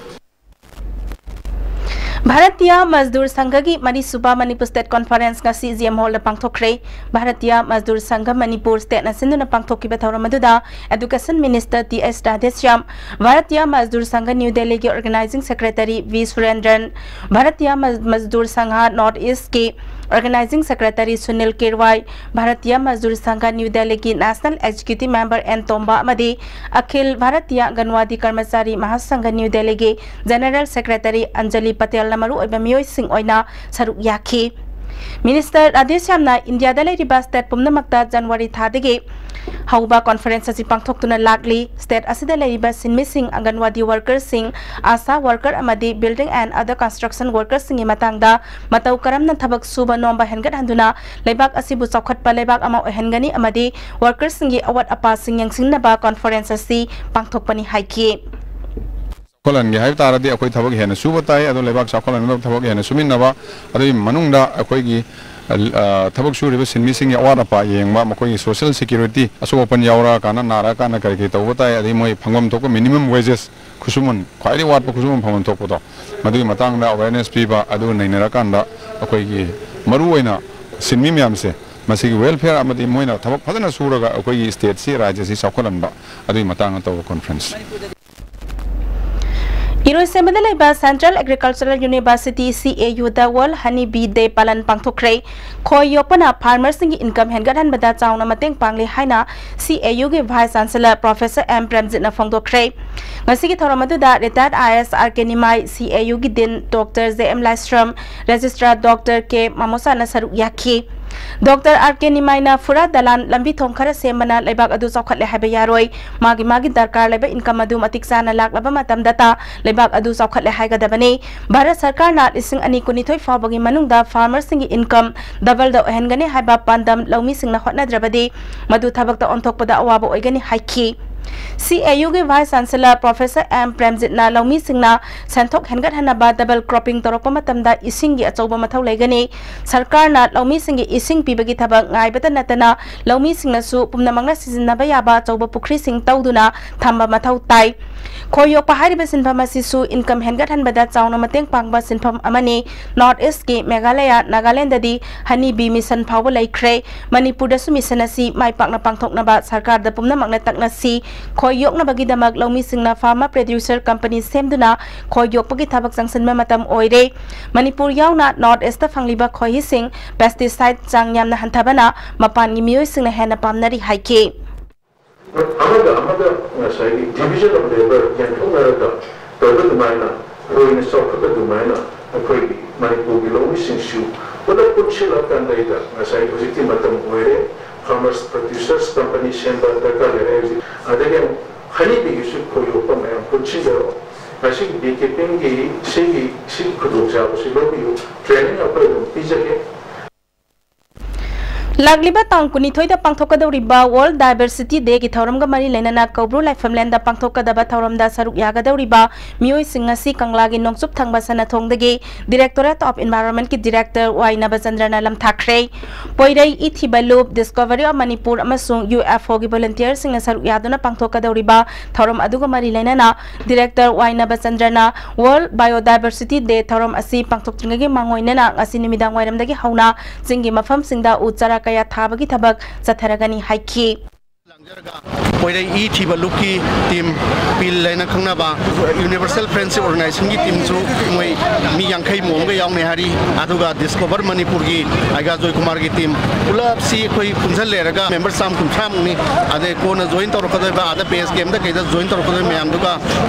ꯚꯥꯔꯇꯤꯌꯥ ꯃꯖꯗꯨꯔ ꯁꯪꯘꯒꯤ ꯃꯔꯤꯁꯨꯕ ꯃꯅꯤꯄꯨꯔ state conference ꯉꯁꯤ GM Hallꯗ ꯄꯥꯡꯊꯣꯛꯈ꯭ꯔꯦ꯫ ꯚꯥꯔꯇꯤꯌꯥ ꯃꯖꯗꯨꯔ ꯁꯪꯘ ꯃꯅꯤꯄꯨꯔ stateꯅ ꯁꯤꯟꯗꯨꯅ ꯄꯥꯡꯊꯣꯛꯈꯤꯕ ꯊꯧꯔꯝ ꯑꯗꯨꯗ Education Minister T H Radheshyam, Bharatiya ꯃꯖꯗꯨꯔ ꯁꯪꯘ New Delhiꯒꯤ organizing secretary V Surendran, Bharatiya ꯃꯖ-, ꯃꯖꯗꯨꯔ ꯁꯪꯘ North Eastꯀꯤ organizing secretary Sunil Kirwai, Bharatiya ꯃꯖꯗꯨꯔ ꯁꯪꯘ New Delhiꯒꯤ national executive member N ꯇꯣꯝꯕ ꯑꯃꯗꯤ ꯑꯈꯤꯜ Bharatiya ꯑꯪꯒꯟꯋꯥꯗꯤ ꯀꯔꯃꯆꯥꯔꯤ ꯃꯍꯥꯁꯪꯘ New Delhiꯒꯤ general secretary Anjali Patelꯅ ꯃꯔꯨꯑꯣꯏꯕ ꯃꯤꯑꯣꯏꯁꯤꯡ ꯑꯣꯏꯅ ꯁꯔꯨꯛ ꯌꯥꯈꯤ꯫ ꯃꯤꯅꯤꯁꯇꯔ ꯔꯥꯙꯦꯁ꯭ꯌꯥꯝꯅ ꯏꯟꯗꯤꯌꯥꯗ ꯂꯩꯔꯤꯕ ꯁ꯭ꯇꯦꯠ ꯄꯨꯝꯅꯃꯛꯇ ꯖꯅꯋꯥꯔꯤ ꯊꯥꯗꯒꯤ ꯍꯧꯕ ꯀꯣꯟꯐꯔꯦꯟꯁ ꯑꯁꯤ ꯄꯥꯡꯊꯣꯛꯇꯨꯅ ꯂꯥꯛꯂꯤ꯫ ꯁ꯭ꯇꯦꯠ ꯑꯁꯤꯗ ꯂꯩꯔꯤꯕ ꯁꯤꯟꯃꯤꯁꯤꯡ, ꯑꯪꯒꯟꯋꯥꯗꯤ ꯋꯥꯔꯀꯔꯁꯤꯡ, ꯑꯥꯁꯥ ꯋꯥꯔꯀꯔ ꯑꯃꯗꯤ building and other construction workersꯁꯤꯡꯒꯤ ꯃꯇꯥꯡꯗ ꯃꯇꯧ ꯀꯔꯝꯅ ꯊꯕꯛ ꯁꯨꯕ ꯅꯣꯝꯕ ꯍꯦꯟꯒꯠꯍꯟꯗꯨꯅ ꯂꯩꯕꯥꯛ ꯑꯁꯤꯕꯨ ꯆꯥꯎꯈꯠꯄ ꯂꯩꯕꯥꯛ ꯑꯃ ꯑꯣꯏꯍꯟꯒꯅꯤ ꯑꯃꯗꯤ ꯋꯥꯔꯀꯔꯁꯤꯡꯒꯤ ꯑꯋꯥꯠ ꯑꯄꯥꯁꯤꯡ ꯌꯦꯡꯁꯤꯟꯅꯕ ꯀꯣꯟꯐꯔꯦꯟꯁ ꯑꯁꯤ ꯄꯥꯡꯊꯣꯛꯄꯅꯤ ꯍꯥꯏꯈꯤ꯫ ꯆꯥꯎꯈꯠꯍꯟꯒꯦ ꯍꯥꯏꯕ ꯇꯥꯔꯗꯤ ꯑꯩꯈꯣꯏ ꯊꯕꯛ ꯍꯦꯟꯅ ꯁꯨꯕ ꯇꯥꯏ꯫ ꯑꯗꯣ ꯂꯩꯕꯥꯛ ꯆꯥꯎꯈꯠꯍꯟꯅꯕ ꯊꯕꯛ ꯍꯦꯟꯅ ꯁꯨꯃꯤꯟꯅꯕ, ꯑꯗꯨꯒꯤ ꯃꯅꯨꯡꯗ ꯑꯩꯈꯣꯏꯒꯤ, ꯑ, ꯊꯕꯛ ꯁꯨꯔꯤꯕ ꯁꯤꯟꯃꯤꯁꯤꯡꯒꯤ ꯑꯋꯥꯠ ꯑꯄꯥ ꯌꯦꯡꯕ, ꯃꯈꯣꯏꯒꯤ social security, ꯑꯁꯣꯛ ꯑꯄꯟ ꯌꯥꯎꯔꯛꯑꯀꯥꯟꯗ, ꯅꯥꯔꯛꯑꯀꯥꯟꯗ ꯀꯔꯤ ꯀꯔꯤ ꯇꯧꯕ ꯇꯥꯏ, ꯑꯗꯩ ꯃꯣꯏ ꯐꯪꯐꯝ ꯊꯣꯛꯄ minimum wages, ꯈꯨꯠꯁꯨꯃꯟ, ꯈ꯭ꯋꯥꯏꯗꯒꯤ ꯋꯥꯠꯄ ꯈꯨꯠꯁꯨꯃꯟ ꯐꯪꯐꯝ ꯊꯣꯛꯄꯗꯣ, ꯃꯗꯨꯒꯤ ꯃꯇꯥꯡꯗ awareness ꯄꯤꯕ, ꯑꯗꯨ ꯅꯩꯅꯔꯀꯥꯟꯗ ꯑꯩꯈꯣꯏꯒꯤ ꯃꯔꯨꯑꯣꯏꯅ ꯁꯤꯟꯃꯤ ꯃꯌꯥꯝꯁꯦ ꯃꯁꯤꯒꯤ welfare ꯑꯃꯗꯤ ꯃꯣꯏꯅ ꯊꯕꯛ ꯐꯖꯅ ꯁꯨꯔꯒ ꯑꯩꯈꯣꯏꯒꯤ stateꯁꯤ, ꯔꯥꯖ꯭ꯌꯁꯤ ꯆꯥꯎꯈꯠꯍꯟꯕ, ꯑꯗꯨꯒꯤ ꯃꯇꯥꯡꯗ ꯇꯧꯕ conference꯫ ꯏꯔꯣꯏꯁꯦꯝꯕꯗ ꯂꯩꯕ Central Agricultural University, CAUꯗ World Honey Bee Day ꯄꯥꯂꯟ ꯄꯥꯡꯊꯣꯛꯈ꯭ꯔꯦ꯫ ꯈꯣꯏ ꯌꯣꯛꯄꯅ farmerꯁꯤꯡꯒꯤ income ꯍꯦꯟꯒꯠꯍꯟꯕꯗ ꯆꯥꯎꯅ ꯃꯇꯦꯡ ꯄꯥꯡꯂꯤ ꯍꯥꯏꯅ CAUꯒꯤ Vice Chancellor Professor M ꯄ꯭ꯔꯦꯝꯖꯤꯠꯅ ꯐꯣꯡꯗꯣꯛꯈ꯭ꯔꯦ꯫ ꯉꯁꯤꯒꯤ ꯊꯧꯔꯝ ꯑꯗꯨꯗ retired IAS R K ꯅꯤꯃꯥꯏ, CAUꯒꯤ Dean Doctor J M ꯂꯥꯏꯁ꯭ꯔꯝ, Registrar Doctor K ꯃꯥꯃꯣꯁꯥꯅ ꯁꯔꯨꯛ ꯌꯥꯈꯤ꯫ Doctor R K ꯅꯤꯃꯥꯏꯅ ꯐꯨꯔꯥ ꯗꯂꯥꯟ ꯂꯝꯕꯤ ꯊꯣꯡ ꯈꯔ ꯁꯦꯝꯕꯅ ꯂꯩꯕꯥꯛ ꯑꯗꯨ ꯆꯥꯎꯈꯠꯂꯦ ꯍꯥꯏꯕ ꯌꯥꯔꯣꯏ꯫ ꯃꯥꯒꯤ ꯃꯥꯒꯤ ꯗꯔꯀꯥꯔ ꯂꯩꯕ income ꯑꯗꯨ ꯃꯇꯤꯛ ꯆꯥꯅ ꯂꯥꯛꯂꯕ ꯃꯇꯝꯗꯇ ꯂꯩꯕꯥꯛ ꯑꯗꯨ ꯆꯥꯎꯈꯠꯂꯦ ꯍꯥꯏꯒꯗꯕꯅꯤ꯫ ꯚꯥꯔꯠ ꯁꯔꯀꯥꯔꯅ ꯂꯤꯁꯤꯡ ꯑꯅꯤ ꯀꯨꯟꯅꯤꯊꯣꯏ ꯐꯥꯎꯕꯒꯤ ꯃꯅꯨꯡꯗ farmerꯁꯤꯡꯒꯤ income doubleꯗ ꯑꯣꯏꯍꯟꯒꯅꯤ ꯍꯥꯏꯕ ꯄꯥꯟꯗꯝ ꯂꯧꯃꯤꯁꯤꯡꯅ ꯍꯣꯠꯅꯗ꯭ꯔꯕꯗꯤ ꯃꯗꯨ ꯊꯕꯛꯇ ꯑꯣꯟꯊꯣꯛꯄꯗ ꯑꯋꯥꯕ ꯑꯣꯏꯒꯅꯤ ꯍꯥꯏꯈꯤ꯫ CAUꯒꯤ Vice Chancellor Professor M ꯄ꯭ꯔꯦꯝꯖꯤꯠꯅ ꯂꯧꯃꯤꯁꯤꯡꯅ ꯁꯦꯟꯊꯣꯛ ꯍꯦꯟꯒꯠꯍꯟꯅꯕ double cropping ꯇꯧꯔꯛꯄ ꯃꯇꯝꯗ ꯏꯁꯤꯡꯒꯤ ꯑꯆꯧꯕ ꯃꯊꯧ ꯂꯩꯒꯅꯤ꯫ ꯁꯔꯀꯥꯔꯅ ꯂꯧꯃꯤꯁꯤꯡꯒꯤ ꯏꯁꯤꯡ ꯄꯤꯕꯒꯤ ꯊꯕꯛ ꯉꯥꯏꯕꯇ ꯅꯠꯇꯅ ꯂꯧꯃꯤꯁꯤꯡꯅꯁꯨ ꯄꯨꯝꯅꯃꯛꯅ ꯁꯤꯖꯤꯟꯅꯕ ꯌꯥꯕ ꯑꯆꯧꯕ ꯄꯨꯈ꯭ꯔꯤꯁꯤꯡ ꯇꯧꯗꯨꯅ ꯊꯝꯕ ꯃꯊꯧ ꯇꯥꯏ꯫ ꯈꯣꯏ ꯌꯣꯛꯄ ꯍꯥꯏꯔꯤꯕ ꯁꯤꯟꯐꯝ ꯑꯁꯤꯁꯨ income ꯍꯦꯟꯒꯠꯍꯟꯕꯗ ꯆꯥꯎꯅ ꯃꯇꯦꯡ ꯄꯥꯡꯕ ꯁꯤꯟꯐꯝ ꯑꯃꯅꯤ꯫ North Eastꯀꯤ Meghalaya, ꯅꯥꯒꯥꯂꯦꯟꯗꯗꯤ Honey Bee Mission ꯐꯥꯎꯕ ꯂꯩꯈ꯭ꯔꯦ꯫ ꯃꯅꯤꯄꯨꯔꯗꯁꯨ mission ꯑꯁꯤ ꯃꯥꯏ ꯄꯥꯛꯅ ꯄꯥꯡꯊꯣꯛꯅꯕ ꯁꯔꯀꯥꯔꯗ ꯄꯨꯝꯅꯃꯛꯅ ꯇꯛꯅꯁꯤ꯫ ꯈꯣꯏ ꯌꯣꯛꯅꯕꯒꯤꯗꯃꯛ ꯂꯧꯃꯤꯁꯤꯡꯅ farmer producer company ꯁꯦꯝꯗꯨꯅ ꯈꯣꯏ ꯌꯣꯛꯄꯒꯤ ꯊꯕꯛ ꯆꯪꯁꯤꯟꯕ ꯃꯇꯝ ꯑꯣꯏꯔꯦ꯫ ꯃꯅꯤꯄꯨꯔ ꯌꯥꯎꯅ North Eastꯇ ꯐꯪꯂꯤꯕ ꯈꯣꯏꯍꯤꯁꯤꯡ pesticide ꯆꯥꯡ ꯌꯥꯝꯅ ꯍꯟꯊꯕꯅ ꯃꯄꯥꯟꯒꯤ ꯃꯤꯑꯣꯏꯁꯤꯡꯅ ꯍꯦꯟꯅ ꯄꯥꯝꯅꯔꯤ ꯍꯥꯏꯈꯤ꯫ ꯑꯃꯒ ꯑꯃꯒ ꯉꯁꯥꯏꯒꯤ division of labour ꯌꯦꯟꯊꯣꯛꯅꯔꯒ ꯇꯧꯕ ꯑꯗꯨꯃꯥꯏꯅ ꯈꯣꯏꯅ ꯆꯥꯎꯈꯠꯄ ꯑꯗꯨꯃꯥꯏꯅ ꯑꯩꯈꯣꯏꯒꯤ ꯃꯅꯤꯄꯨꯔꯒꯤ ꯂꯧꯃꯤꯁꯤꯡꯁꯨ ꯄꯨꯂꯞ ꯄꯨꯟꯁꯤꯜꯂꯀꯥꯟꯗꯩꯗ ꯉꯁꯥꯏ ꯍꯧꯖꯤꯛꯇꯤ ꯃꯇꯝ ꯑꯣꯏꯔꯦ, farmers producers company ꯁꯦꯝꯕ ꯗꯔꯀꯥꯔ ꯂꯩꯔꯦ ꯍꯧꯖꯤꯛ꯫ ꯑꯗꯒꯤ ꯑꯃꯨꯛ ꯍꯅꯤꯕꯤꯒꯤꯁꯨ ꯈꯣꯏ ꯌꯣꯛꯄ ꯃꯌꯥꯝ ꯄꯨꯟꯁꯤꯟꯖꯔꯣ꯫ ꯉꯁꯤꯒꯤ ꯕꯤ ꯀꯤꯄꯤꯡꯒꯤ ꯁꯤꯒꯤ ꯁꯤ ꯈꯨꯗꯣꯡꯆꯥꯕꯁꯤ ꯂꯧꯕꯤꯌꯨ꯫ Training ꯑꯩꯈꯣꯏ ꯑꯗꯨꯝ ꯄꯤꯖꯒꯦ꯫ ꯂꯥꯛꯂꯤꯕ ꯇꯥꯡ ꯀꯨꯟꯅꯤꯊꯣꯏꯗ ꯄꯥꯡꯊꯣꯛꯀꯗꯧꯔꯤꯕ World Diversity Day ꯒꯤ ꯊꯧꯔꯝꯒ ꯃꯔꯤ ꯂꯩꯅꯅ ꯀꯧꯕ꯭ꯔꯨ ꯂꯥꯏꯐꯝꯂꯦꯟꯗ ꯄꯥꯡꯊꯣꯛꯀꯗꯕ ꯊꯧꯔꯝꯗ ꯁꯔꯨꯛ ꯌꯥꯒꯗꯧꯔꯤꯕ ꯃꯤꯑꯣꯏꯁꯤꯡ ꯑꯁꯤ ꯀꯪꯂꯥꯒꯤ ꯅꯣꯡꯆꯨꯞ ꯊꯪꯕ ꯁꯅꯊꯣꯡꯗꯒꯤ Directorate of Environment ꯀꯤ Director ꯋꯥꯏ ꯅꯕꯆꯟꯗ꯭ꯔꯅ ꯂꯝꯊꯥꯈ꯭ꯔꯦ꯫ ꯄꯣꯏꯔꯩ, ꯏꯊꯤꯕ ꯂꯨꯞ, Discovery of Manipur ꯑꯃꯁꯨꯡ ꯌꯨ ꯑꯦꯐ ꯑꯣ ꯒꯤ volunteer ꯁꯤꯡꯅ ꯁꯔꯨꯛ ꯌꯥꯗꯨꯅ ꯄꯥꯡꯊꯣꯛꯀꯗꯧꯔꯤꯕ ꯊꯧꯔꯝ ꯑꯗꯨꯒ ꯃꯔꯤ ꯂꯩꯅꯅ Director ꯋꯥꯏ ꯅꯕꯆꯟꯗ꯭ꯔꯅ World Biodiversity Day ꯊꯧꯔꯝ ꯑꯁꯤ ꯄꯥꯡꯊꯣꯛꯇ꯭ꯔꯤꯉꯩꯒꯤ ꯃꯥꯡꯑꯣꯏꯅꯅ ꯉꯁꯤ ꯅꯨꯃꯤꯗꯥꯡ ꯋꯥꯏꯔꯝꯗꯒꯤ ꯍꯧꯅ ꯆꯤꯡꯒꯤ ꯃꯐꯝꯁꯤꯡꯗ ꯎ ꯆꯥꯔꯥ ꯀꯌꯥ ꯊꯥꯕꯒꯤ ꯊꯕꯛ ꯆꯠꯊꯔꯒꯅꯤ ꯍꯥꯏꯈꯤ꯫ ꯄꯣꯏꯔꯩ ꯏ ꯊꯤꯕ ꯂꯨꯞꯀꯤ team, ꯄꯤꯜ ꯍꯥꯏꯅ ꯈꯪꯅꯕ Universal Friendship Organization ꯒꯤ team ꯁꯨ ꯃꯣꯏ ꯃꯤ ꯌꯥꯡꯈꯩ ꯃꯨꯛ ꯑꯃꯒ ꯌꯥꯎꯅꯤ ꯍꯥꯏꯔꯤ꯫ ꯑꯗꯨꯒ Discover ꯃꯅꯤꯄꯨꯔꯒꯤ ꯑꯩꯒꯥ ꯖꯣꯏꯀꯨꯃꯥꯔꯒꯤ team, ꯄꯨꯂꯞꯁꯤ ꯑꯩꯈꯣꯏ ꯄꯨꯟꯁꯤꯜꯂꯦꯔꯒ member ꯆꯥꯝ ꯀꯨꯟꯊ꯭ꯔꯥ ꯃꯨꯛꯅꯤ꯫ ꯑꯗꯩ ꯀꯣꯟꯅ join ꯇꯧꯔꯛꯀꯗꯣꯏꯕ, ꯑꯥꯗ base camp ꯗ ꯀꯩꯗ join ꯇꯧꯔꯛꯀꯗꯣꯏ ꯃꯌꯥꯝꯗꯨꯒ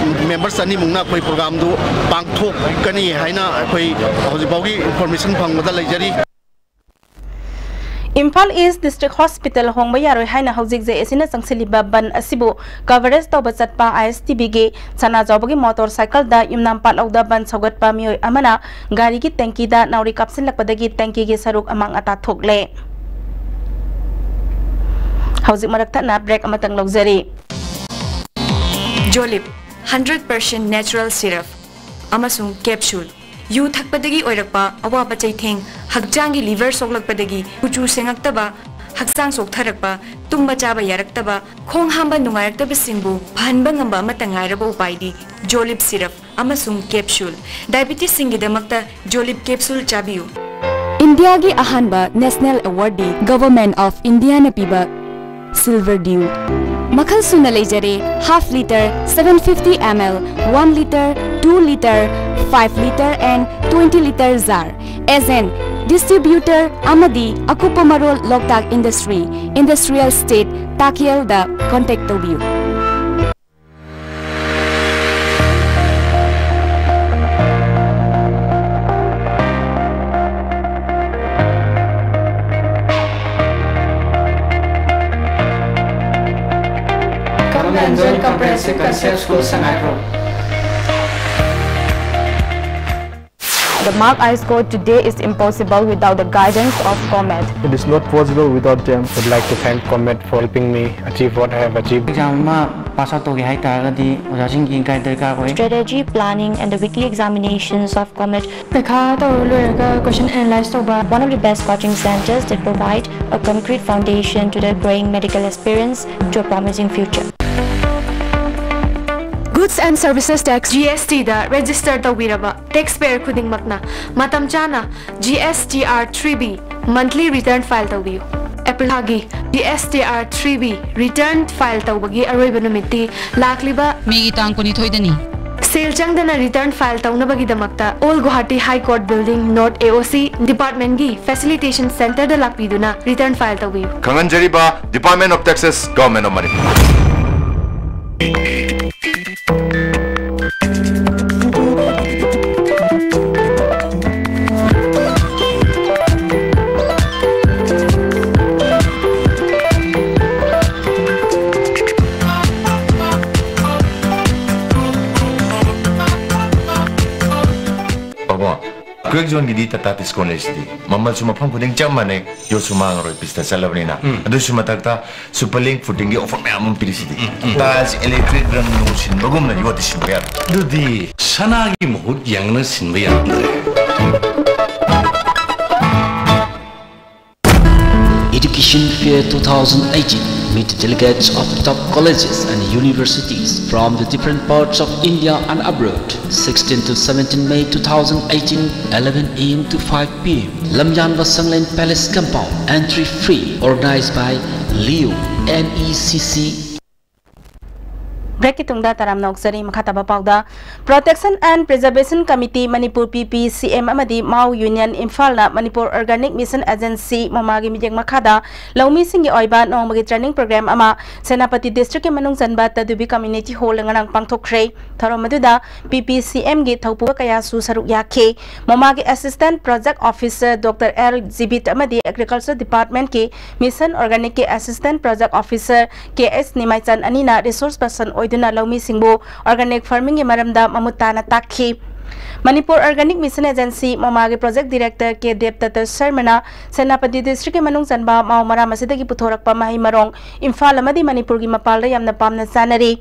member ꯆꯅꯤ ꯃꯨꯛꯅ ꯑꯩꯈꯣꯏ program ꯗꯨ ꯄꯥꯡꯊꯣꯛꯀꯅꯤ ꯍꯥꯏꯅ ꯑꯩꯈꯣꯏ ꯍꯧꯖꯤꯛ ꯐꯥꯎꯒꯤ information ꯐꯪꯕꯗ ꯂꯩꯖꯔꯤ꯫ ꯏꯝꯐꯥꯜ East District Hospital ꯍꯣꯡꯕ ꯌꯥꯔꯣꯏ ꯍꯥꯏꯅ ꯍꯧꯖꯤꯛ ꯖꯦ ꯑꯦ ꯁꯤꯅ ꯆꯪꯁꯤꯜꯂꯤꯕ ꯕꯟ ꯑꯁꯤꯕꯨ coverage ꯇꯧꯕ ꯆꯠꯄ ꯑꯥꯏ ꯑꯦꯁ ꯇꯤ ꯚꯤꯒꯤ ꯁꯅꯥꯖꯥꯎꯕꯒꯤ motor cycle ꯗ ꯌꯨꯝꯅꯥꯝ ꯄꯥꯠꯂꯧꯗ ꯕꯟ ꯁꯧꯒꯠꯄ ꯃꯤꯑꯣꯏ ꯑꯃꯅ ꯒꯥꯔꯤꯒꯤ tanky ꯗ ꯅꯥꯎꯔꯤ ꯀꯥꯞꯁꯤꯜꯂꯛꯄꯗꯒꯤ tanky ꯒꯤ ꯁꯔꯨꯛ ꯑꯃꯥꯡ ꯑꯇꯥ ꯊꯣꯛꯂꯦ꯫ ꯍꯧꯖꯤꯛ ꯃꯔꯛ ꯊꯠꯅ break ꯑꯃꯇꯪ ꯂꯧꯖꯔꯤ꯫ Jolib, hundred percent natural syrup ꯑꯃꯁꯨꯡ capsule꯫ ꯌꯨ ꯊꯛꯄꯗꯒꯤ ꯑꯣꯏꯔꯛꯄ ꯑꯋꯥꯕ ꯆꯩꯊꯦꯡ, ꯍꯛꯆꯥꯡꯒꯤ liver ꯁꯣꯛꯂꯛꯄꯗꯒꯤ ꯀꯨꯆꯨ ꯁꯦꯡꯉꯛꯇꯕ, ꯍꯛꯆꯥꯡ ꯁꯣꯛꯊꯔꯛꯄ, ꯇꯨꯝꯕ ꯆꯥꯕ ꯌꯥꯔꯛꯇꯕ, ꯈꯣꯡ ꯍꯥꯝꯕ ꯅꯨꯡꯉꯥꯏꯔꯛꯇꯕꯁꯤꯡꯕꯨ ꯐꯍꯟꯕ ꯉꯝꯕ ꯑꯃꯠꯇ ꯉꯥꯏꯔꯕ ꯎꯄꯥꯏꯗꯤ Jolib syrup ꯑꯃꯁꯨꯡ capsule꯫ Diabetes ꯁꯤꯡꯒꯤꯗꯃꯛꯇ Jolib capsule ꯆꯥꯕꯤꯌꯨ꯫ ꯏꯟꯗꯤꯌꯥꯒꯤ ꯑꯍꯥꯟꯕ national award D Government of India ꯅ ꯄꯤꯕ Silver Dew꯫ ꯃꯈꯜ ꯁꯨꯅ ꯂꯩꯖꯔꯦ, half litre, seven fifty M L, one litre, two litre, five litre and twenty litre jar꯫ Agent, distributor ꯑꯃꯗꯤ ꯑꯀꯨꯞꯄ ꯃꯔꯣꯜ Loktak Industry, Industrial Street, ꯇꯥꯛꯌꯦꯜꯗ contact ꯇꯧꯕꯤꯌꯨ꯫ Comprehensive Concept School, Sangaiprao. The mark I scored today is impossible without the guidance of COMET. It is not possible without them. Would like to thank COMET for helping me achieve what I have achieved. Exam ꯑꯃ pass out ꯇꯧꯒꯦ ꯍꯥꯏ ꯇꯥꯔꯒꯗꯤ ꯑꯣꯖꯥꯁꯤꯡꯒꯤ guide ꯗꯔꯀꯥꯔ ꯑꯣꯏ꯫ Strategy planning and the weekly examinations of COMET. ꯄꯩꯈꯥ ꯇꯧꯔ ꯂꯣꯏꯔꯒ ꯀꯣꯏꯁꯟ analyse ꯇꯧꯕ꯫ One of the best coaching centers that provide a concrete foundation to the growing medical aspirants to a promising future. Goods and Services Tax GST the register ꯇꯧꯕꯤꯔꯕ taxpayer ꯈꯨꯗꯤꯡꯃꯛꯅ ꯃꯇꯝ ꯆꯥꯅ GSTR three B monthly return file ꯇꯧꯕꯤꯌꯨ꯫ April ꯊꯥꯒꯤ GSTR three B return file ꯇꯧꯕꯒꯤ ꯑꯔꯣꯏꯕ ꯅꯨꯃꯤꯠꯇꯤ ꯂꯥꯛꯂꯤꯕ ꯃꯦꯒꯤ ꯇꯥꯡ ꯀꯨꯟꯅꯤꯊꯣꯏꯗꯅꯤ꯫ ꯁꯦꯜ ꯆꯪꯗꯅ return file ꯇꯧꯅꯕꯒꯤꯗꯃꯛꯇ Old Guwahati High Court Building, North AOC department ꯒꯤ facilitation center ꯗ ꯂꯥꯛꯄꯤꯗꯨꯅ return file ꯇꯧꯕꯤꯌꯨ꯫ ꯈꯪꯍꯟꯖꯔꯤꯕ Department of Taxes, Government of Manipur꯫ ꯕꯥꯕꯣ, Crack Zone ꯒꯤꯗꯤ Tata Tiscon ꯂꯩꯁꯤꯗꯤ꯫ ꯃꯃꯜꯁꯨ ꯃꯐꯝ ꯈꯨꯗꯤꯡ ꯆꯞ ꯃꯥꯟꯅꯩ, ꯌꯣꯠꯁꯨ ꯃꯥꯡꯉꯔꯣꯏ, ꯄꯤꯁꯇ ꯆꯠꯂꯕꯅꯤꯅ꯫ ꯑꯗꯨꯁꯨ ꯃꯊꯛꯇ Super Link footing ꯒꯤ offer ꯃꯌꯥꯝ ꯑꯃ ꯄꯤꯔꯤꯁꯤꯗꯤ꯫ Tiles, electric ꯔꯪ ꯅꯨꯡ ꯁꯤꯟꯕꯒꯨꯝꯅ ꯌꯣꯠꯇꯤ ꯁꯤꯟꯕ ꯌꯥꯔꯦ꯫ ꯑꯗꯨꯗꯤ ꯁꯅꯥꯒꯤ ꯃꯍꯨꯠ ꯌꯥꯡꯅ ꯁꯤꯟꯕ ꯌꯥꯔꯦ꯫ Education Fair two thousand eighteen. Meet the delegates of the top colleges and universities from the different parts of India and abroad. sixteen to seventeen May two thousand eighteen, eleven A M to five P M. Lamyanwa Sanglen Palace Compound. Entry free. Organized by Leo, N E C C. ꯕ꯭ꯔꯦꯛꯀꯤ ꯇꯨꯡꯗ ꯇꯔꯥꯝꯅ ꯑꯣꯛꯆꯔꯤ꯫ ꯃꯈꯥ ꯇꯥꯕ ꯄꯥꯎꯗ, Protection and Preservation Committee Manipur, P P C M ꯑꯃꯗꯤ ꯃꯥꯎ Union ꯏꯝꯐꯥꯜꯅ Manipur Organic Mission Agency ꯃꯣꯃꯥꯒꯤ ꯃꯤꯠꯌꯦꯡ ꯃꯈꯥꯗ ꯂꯧꯃꯤꯁꯤꯡꯒꯤ ꯑꯣꯏꯕ ꯅꯣꯡꯃꯒꯤ training program ꯑꯃ ꯁꯦꯅꯥꯄꯇꯤ districtꯀꯤ ꯃꯅꯨꯡ ꯆꯟꯕ ꯇꯗꯨꯕꯤ community hall ꯉꯔꯥꯡ ꯄꯥꯡꯊꯣꯛꯈ꯭ꯔꯦ꯫ ꯊꯧꯔꯝ ꯑꯗꯨꯗ P P C Mꯒꯤ ꯊꯧꯄꯨꯕ ꯀꯌꯥꯁꯨ ꯁꯔꯨꯛ ꯌꯥꯈꯤ꯫ ꯃꯣꯃꯥꯒꯤ Assistant Project Officer Doctor L ꯖꯤꯕꯤꯠ ꯑꯃꯗꯤ Agriculture Departmentꯀꯤ Mission Organicꯀꯤ Assistant Project Officer K S ꯅꯤꯃꯥꯏꯆꯟ ꯑꯅꯤꯅ resource person ꯑꯣꯏꯗꯨꯅ ꯂꯧꯃꯤꯁꯤꯡꯕꯨ organic farmingꯒꯤ ꯃꯔꯝꯗ ꯃꯃꯨꯠ ꯇꯥꯅ ꯇꯥꯛꯈꯤ꯫ Manipur Organic Mission Agency ꯃꯣꯃꯥꯒꯤ Project Director K ꯗꯦꯕꯗꯠꯇ ꯁꯔꯃꯅ Senapati districtꯀꯤ ꯃꯅꯨꯡ ꯆꯟꯕ ꯃꯥꯎ ꯃꯔꯥꯝ ꯑꯁꯤꯗꯒꯤ ꯄꯨꯊꯣꯔꯛꯄ ꯃꯍꯩ ꯃꯔꯣꯡ ꯏꯝꯐꯥꯜ ꯑꯃꯗꯤ ꯃꯅꯤꯄꯨꯔꯒꯤ ꯃꯄꯥꯟꯗ ꯌꯥꯝꯅ ꯄꯥꯝꯅ ꯆꯥꯅꯔꯤ꯫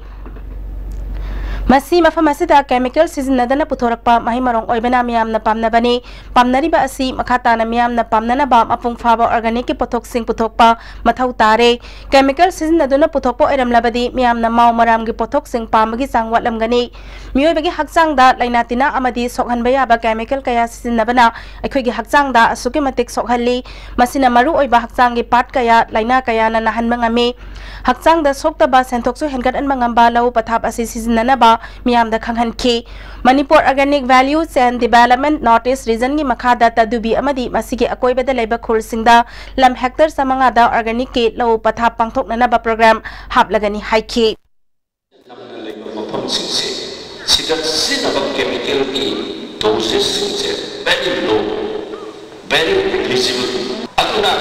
ꯃꯁꯤ ꯃꯐꯝ ꯑꯁꯤꯗ chemical ꯁꯤꯖꯤꯟꯅꯗꯅ ꯄꯨꯊꯣꯔꯛꯄ ꯃꯍꯩ ꯃꯔꯣꯡ ꯑꯣꯏꯕꯅ ꯃꯤꯌꯥꯝꯅ ꯄꯥꯝꯅꯕꯅꯤ꯫ ꯄꯥꯝꯅꯔꯤꯕ ꯑꯁꯤ ꯃꯈꯥ ꯇꯥꯅ ꯃꯤꯌꯥꯝꯅ ꯄꯥꯝꯅꯅꯕ ꯃꯄꯨꯡ ꯐꯥꯕ organicꯀꯤ ꯄꯣꯠꯊꯣꯛꯁꯤꯡ ꯄꯨꯊꯣꯛꯄ ꯃꯊꯧ ꯇꯥꯔꯦ꯫ Chemical ꯁꯤꯖꯤꯟꯅꯗꯨꯅ ꯄꯨꯊꯣꯛꯄ ꯑꯣꯏꯔꯝꯂꯕꯗꯤ ꯃꯤꯌꯥꯝꯅ ꯃꯥꯎ ꯃꯔꯥꯝꯒꯤ ꯄꯣꯠꯊꯣꯛꯁꯤꯡ ꯄꯥꯝꯕꯒꯤ ꯆꯥꯡ ꯋꯥꯠꯂꯝꯒꯅꯤ꯫ ꯃꯤꯑꯣꯏꯕꯒꯤ ꯍꯛꯆꯥꯡꯗ ꯂꯥꯏꯅꯥ ꯇꯤꯟꯅꯥ ꯑꯃꯗꯤ ꯁꯣꯛꯍꯟꯕ ꯌꯥꯕ chemical ꯀꯌꯥ ꯁꯤꯖꯤꯟꯅꯕꯅ ꯑꯩꯈꯣꯏꯒꯤ ꯍꯛꯆꯥꯡꯗ ꯑꯁꯨꯛꯀꯤ ꯃꯇꯤꯛ ꯁꯣꯛꯍꯜꯂꯤ꯫ ꯃꯁꯤꯅ ꯃꯔꯨꯑꯣꯏꯕ ꯍꯛꯆꯥꯡꯒꯤ part ꯀꯌꯥ ꯂꯥꯏꯅꯥ ꯀꯌꯥꯅ ꯅꯥꯍꯟꯕ ꯉꯝꯃꯤ꯫ ꯍꯛꯆꯥꯡꯗ ꯁꯣꯛꯇꯕ ꯁꯦꯟꯊꯣꯛꯁꯨ ꯍꯦꯟꯒꯠꯍꯟꯕ ꯉꯝꯕ ꯂꯧꯎ ꯄꯊꯥꯞ ꯑꯁꯤ ꯁꯤꯖꯤꯟꯅꯅꯕ ꯃꯤꯌꯥꯝꯗ ꯈꯪꯍꯟꯈꯤ꯫ Manipur Organic Value Chain Development North East Regionꯒꯤ ꯃꯈꯥꯗ ꯇꯗꯨꯕꯤ ꯑꯃꯗꯤ ꯃꯁꯤꯒꯤ ꯑꯀꯣꯏꯕꯗ ꯂꯩꯕ ꯈꯨꯜꯁꯤꯡꯗ ꯂꯝ hectare ꯆꯥꯃꯉꯥꯗ organicꯀꯤ ꯂꯧꯎ ꯄꯊꯥꯞ ꯄꯥꯡꯊꯣꯛꯅꯅꯕ program ꯍꯥꯞꯂꯒꯅꯤ ꯍꯥꯏꯈꯤ꯫ ꯅꯝꯅ ꯂꯩꯕ ꯃꯐꯝꯁꯤꯡꯁꯦ ꯁꯤꯗ ꯁꯤꯖꯤꯟꯅꯕ chemicalꯒꯤ dosageꯁꯤꯡꯁꯦ very low, very negligible꯫ ꯑꯗꯨꯅ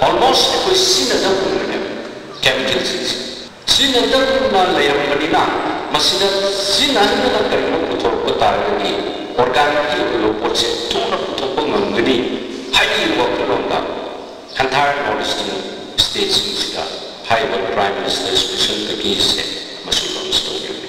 almost ꯑꯩꯈꯣꯏ ꯁꯤꯖꯤꯟꯅꯗꯕꯒꯨꯝꯕꯅꯦꯕ chemicalꯁꯤꯡꯁꯦ꯫ ꯁꯤꯖꯤꯟꯅꯗꯕꯒꯨꯝꯅ ꯂꯩꯔꯝꯕꯅꯤꯅ ꯃꯁꯤꯗ ꯁꯤꯖꯤꯟꯅꯍꯟꯗꯅ ꯀꯔꯤꯒꯨꯝꯕ ꯄꯨꯊꯣꯔꯛꯄ ꯇꯥꯔꯒꯗꯤ organicꯀꯤ ꯑꯣꯏꯕ ꯄꯣꯠꯁꯦ ꯊꯨꯅ ꯄꯨꯊꯣꯛꯄ ꯉꯝꯒꯅꯤ ꯍꯥꯏꯕꯒꯤ ꯋꯥꯈꯜꯂꯣꯟꯗ entire North Eastern stateꯁꯤꯡꯁꯤꯗ ꯍꯥꯏꯔꯤꯕ Prime Minister's Missionꯗꯒꯤꯁꯦ ꯃꯁꯤ launch ꯇꯧꯈꯤꯕꯅꯤ꯫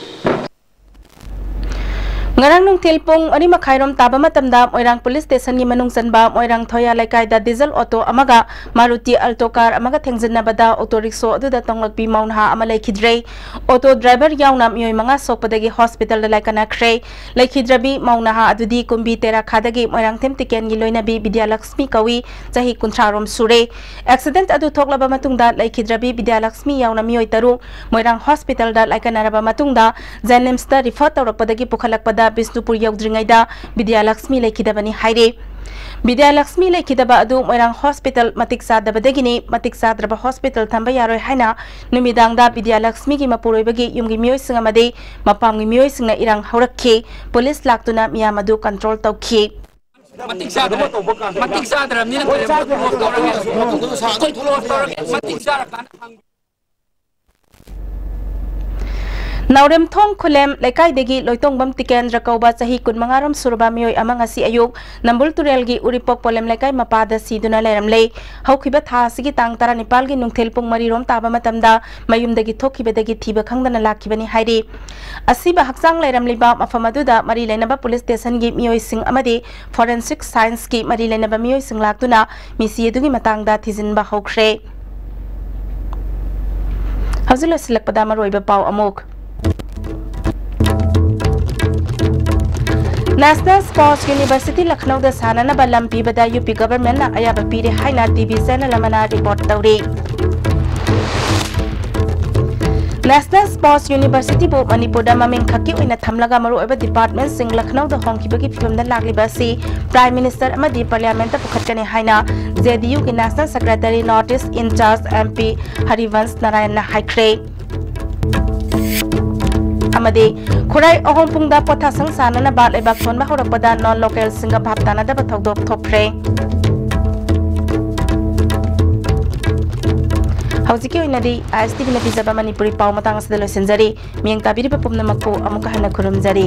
ꯉꯔꯥꯡ ꯅꯨꯡꯊꯤꯜ ꯄꯨꯡ ꯃꯔꯤ ꯃꯈꯥꯏꯔꯣꯝ ꯇꯥꯕ ꯃꯇꯝꯗ ꯃꯣꯏꯔꯥꯡ ꯄꯨꯂꯤꯁ ꯁ꯭ꯇꯦꯁꯟꯒꯤ ꯃꯅꯨꯡ ꯆꯟꯕ ꯃꯣꯏꯔꯥꯡ ꯊꯣꯌꯥ ꯂꯩꯀꯥꯏꯗ ꯗꯤꯖꯜ ꯑꯣꯇꯣ ꯑꯃꯒ ꯃꯥꯔꯨꯇꯤ ꯑꯜꯇꯣ ꯀꯥꯔ ꯑꯃꯒ ꯊꯦꯡꯖꯤꯟꯅꯕꯗ ꯑꯣꯇꯣ ꯔꯤꯛꯁꯣ ꯑꯗꯨꯗ ꯇꯣꯡꯂꯛꯄꯤ ꯃꯧ ꯅꯍꯥ ꯑꯃ ꯂꯩꯈꯤꯗ꯭ꯔꯦ꯫ ꯑꯣꯇꯣ ꯗ꯭ꯔꯥꯏꯚꯔ ꯌꯥꯎꯅ ꯃꯤꯑꯣꯏ ꯃꯉꯥ ꯁꯣꯛꯄꯗꯒꯤ ꯍꯣꯁꯄꯤꯇꯥꯜꯗ ꯂꯥꯏꯀꯠꯅꯈ꯭ꯔꯦ꯫ ꯂꯩꯈꯤꯗ꯭ꯔꯕꯤ ꯃꯧ ꯅꯍꯥ ꯑꯗꯨꯗꯤ ꯀꯨꯝꯕꯤ ꯇꯦꯔꯥꯈꯥꯗꯒꯤ ꯃꯣꯏꯔꯥꯡꯊꯦꯝ ꯇꯤꯀꯦꯟꯒꯤ ꯂꯣꯏꯅꯕꯤ ꯕꯤꯗ꯭ꯌꯥꯂꯛꯁꯃꯤ ꯀꯧꯏ, ꯆꯍꯤ ꯀꯨꯟꯊ꯭ꯔꯥ ꯔꯣꯝ ꯁꯨꯔꯦ꯫ ꯑꯦꯛꯁꯤꯗꯦꯟꯠ ꯑꯗꯨ ꯊꯣꯛꯂꯕ ꯃꯇꯨꯡꯗ ꯂꯩꯈꯤꯗ꯭ꯔꯕꯤ ꯕꯤꯗ꯭ꯌꯥꯂꯛꯁꯃꯤ ꯌꯥꯎꯅ ꯃꯤꯑꯣꯏ ꯇꯔꯨꯛ ꯃꯣꯏꯔꯥꯡ ꯍꯣꯁꯄꯤꯇꯥꯜꯗ ꯂꯥꯏꯀꯠꯅꯔꯕ ꯃꯇꯨꯡꯗ ꯖꯦꯅꯤꯝꯁꯇ ꯔꯤꯐꯔ ꯇꯧꯔꯛꯄꯗꯒꯤ ꯄꯨꯈꯠꯂꯛꯄꯗ ꯕꯤꯁꯅꯨꯄꯨꯔ ꯌꯧꯗ꯭ꯔꯤꯉꯩꯗ ꯕꯤꯗ꯭ꯌꯥꯂꯛꯁꯃꯤ ꯂꯩꯈꯤꯗꯕꯅꯤ ꯍꯥꯏꯔꯤ꯫ ꯕꯤꯗ꯭ꯌꯥꯂꯛꯁꯃꯤ ꯂꯩꯈꯤꯗꯕ ꯑꯗꯨ ꯃꯣꯏꯔꯥꯡ ꯍꯣꯁꯄꯤꯇꯥꯜ ꯃꯇꯤꯛ ꯆꯥꯗꯕꯗꯒꯤꯅꯤ, ꯃꯇꯤꯛ ꯆꯥꯗ꯭ꯔꯕ ꯍꯣꯁꯄꯤꯇꯥꯜ ꯊꯝꯕ ꯌꯥꯔꯣꯏ ꯍꯥꯏꯅ ꯅꯨꯃꯤꯗꯥꯡꯗ ꯕꯤꯗ꯭ꯌꯥꯂꯛꯁꯃꯤꯒꯤ ꯃꯄꯨꯔꯣꯏꯕꯒꯤ ꯌꯨꯝꯒꯤ ꯃꯤꯑꯣꯏꯁꯤꯡ ꯑꯃꯗꯤ ꯃꯄꯥꯝꯒꯤ ꯃꯤꯑꯣꯏꯁꯤꯡꯅ ꯏꯔꯥꯡ ꯍꯧꯔꯛꯈꯤ꯫ ꯄꯨꯂꯤꯁ ꯂꯥꯛꯇꯨꯅ ꯃꯤꯌꯥꯝ ꯑꯗꯨ ꯀꯟꯇ꯭ꯔꯣꯜ ꯇꯧꯈꯤ꯫ ꯃꯇꯤꯛ ꯆꯥꯗ꯭ꯔꯦ꯫ ꯃꯇꯤꯛ ꯆꯥꯗ꯭ꯔꯕꯅꯤꯅ ꯀ꯭ꯂꯣꯖ ꯇꯧꯔꯒꯦ꯫ ꯀ꯭ꯂꯣꯖ ꯇꯧꯔꯒꯦ꯫ ꯃꯇꯤꯛ ꯆꯥꯔꯀꯥꯟꯗ ꯍꯪꯒꯦ꯫ ꯅꯥꯎꯔꯦꯝꯊꯣꯡ ꯈꯨꯂꯦꯝ ꯂꯩꯀꯥꯏꯗꯒꯤ ꯂꯣꯏꯇꯣꯡꯕꯝ ꯇꯤꯀꯦꯟꯗ꯭ꯔ ꯀꯧꯕ ꯆꯍꯤ ꯀꯨꯟꯃꯉꯥ ꯔꯣꯝ ꯁꯨꯔꯕ ꯃꯤꯑꯣꯏ ꯑꯃ ꯉꯁꯤ ꯑꯌꯨꯛ ꯅꯝꯕꯨꯜ ꯇꯨꯔꯦꯜꯒꯤ ꯎꯔꯤꯄꯣꯛ ꯄꯣꯂꯦꯝ ꯂꯩꯀꯥꯏ ꯃꯄꯥꯗ ꯁꯤꯗꯨꯅ ꯂꯩꯔꯝꯂꯦ꯫ ꯍꯧꯈꯤꯕ ꯊꯥ ꯑꯁꯤꯒꯤ ꯇꯥꯡ ꯇꯔꯥꯅꯤꯄꯥꯜꯒꯤ ꯅꯨꯡꯊꯤꯜ ꯄꯨꯡ ꯃꯔꯤ ꯔꯣꯝ ꯇꯥꯕ ꯃꯇꯝꯗ ꯃꯌꯨꯝꯗꯒꯤ ꯊꯣꯛꯈꯤꯕꯗꯒꯤ ꯊꯤꯕ ꯈꯪꯗꯅ ꯂꯥꯛꯈꯤꯕꯅꯤ ꯍꯥꯏꯔꯤ꯫ ꯑꯁꯤꯕ ꯍꯛꯆꯥꯡ ꯂꯩꯔꯝꯂꯤꯕ ꯃꯐꯝ ꯑꯗꯨꯗ ꯃꯔꯤ ꯂꯩꯅꯕ ꯄꯨꯂꯤꯁ ꯁ꯭ꯇꯦꯁꯟꯒꯤ ꯃꯤꯑꯣꯏꯁꯤꯡ ꯑꯃꯗꯤ ꯐꯣꯔꯦꯟꯁꯤꯛ ꯁꯥꯏꯟꯁꯀꯤ ꯃꯔꯤ ꯂꯩꯅꯕ ꯃꯤꯑꯣꯏꯁꯤꯡ ꯂꯥꯛꯇꯨꯅ ꯃꯤꯁꯤ ꯑꯗꯨꯒꯤ ꯃꯇꯥꯡꯗ ꯊꯤꯖꯤꯟꯕ ꯍꯧꯈ꯭ꯔꯦ꯫ ꯍꯧꯖꯤꯛ ꯂꯣꯏꯁꯤꯜꯂꯛꯄꯗ ꯃꯔꯨꯑꯣꯏꯕ ꯄꯥꯎ ꯑꯃꯨꯛ꯫ National Sports University ꯂꯈꯅꯧꯗ ꯁꯥꯟꯅꯅꯕ ꯂꯝ ꯄꯤꯕꯗ ꯌꯨ ꯄꯤ ꯒꯚꯔꯟꯃꯦꯟꯠꯅ ꯑꯌꯥꯕ ꯄꯤꯔꯦ ꯍꯥꯏꯅ ꯇꯤ ꯚꯤ ꯆꯦꯅꯦꯜ ꯑꯃꯅ ꯔꯤꯄꯣꯔꯠ ꯇꯧꯔꯤ꯫ National Sports Universityꯕꯨ ꯃꯅꯤꯄꯨꯔꯗ ꯃꯃꯤꯡ ꯈꯛꯀꯤ ꯑꯣꯏꯅ ꯊꯝꯂꯒ ꯃꯔꯨꯑꯣꯏꯕ ꯗꯤꯄꯥꯔꯠꯃꯦꯟꯠꯁꯤꯡ ꯂꯈꯅꯧꯗ ꯍꯣꯡꯈꯤꯕꯒꯤ ꯐꯤꯕꯝꯗ ꯂꯥꯛꯂꯤꯕ ꯑꯁꯤ ꯄ꯭ꯔꯥꯏꯝ ꯃꯤꯅꯤꯁꯇꯔ ꯑꯃꯗꯤ ꯄꯥꯔꯂꯤꯌꯥꯃꯦꯟꯠꯇ ꯄꯨꯈꯠꯀꯅꯤ ꯍꯥꯏꯅ ꯖꯦ ꯗꯤ ꯌꯨꯒꯤ national secretary north east in charge M P Harivansh ꯅꯥꯔꯥꯌꯟꯅ ꯍꯥꯏꯈ꯭ꯔꯦ꯫ ꯑꯃꯗꯤ ꯈꯨꯔꯥꯏ ꯑꯍꯣꯡꯄꯨꯡꯗ ꯄꯣꯊꯥꯁꯪ ꯁꯥꯅꯅꯕ ꯂꯩꯕꯥꯛ ꯊꯣꯟꯕ ꯍꯧꯔꯛꯄꯗ ꯅꯣꯟ ꯂꯣꯀꯦꯜꯁꯤꯡꯒ ꯚꯥꯞ ꯇꯥꯅꯗꯕ ꯊꯧꯗꯣꯛ ꯊꯣꯛꯈ꯭ꯔꯦ꯫ ꯍꯧꯖꯤꯛꯀꯤ ꯑꯣꯏꯅꯗꯤ ꯑꯥꯏ ꯑꯦꯁ ꯇꯤ ꯚꯤꯅ ꯄꯤꯖꯕ ꯃꯅꯤꯄꯨꯔꯤ ꯄꯥꯎ ꯃꯇꯥꯡ ꯑꯁꯤꯗ ꯂꯣꯏꯁꯤꯟꯖꯔꯤ꯫ ꯃꯤꯠꯌꯦꯡ ꯇꯥꯕꯤꯔꯤꯕ ꯄꯨꯝꯅꯃꯛꯄꯨ ꯑꯃꯨꯛꯀ ꯍꯟꯅ ꯈꯨꯔꯨꯝꯖꯔꯤ꯫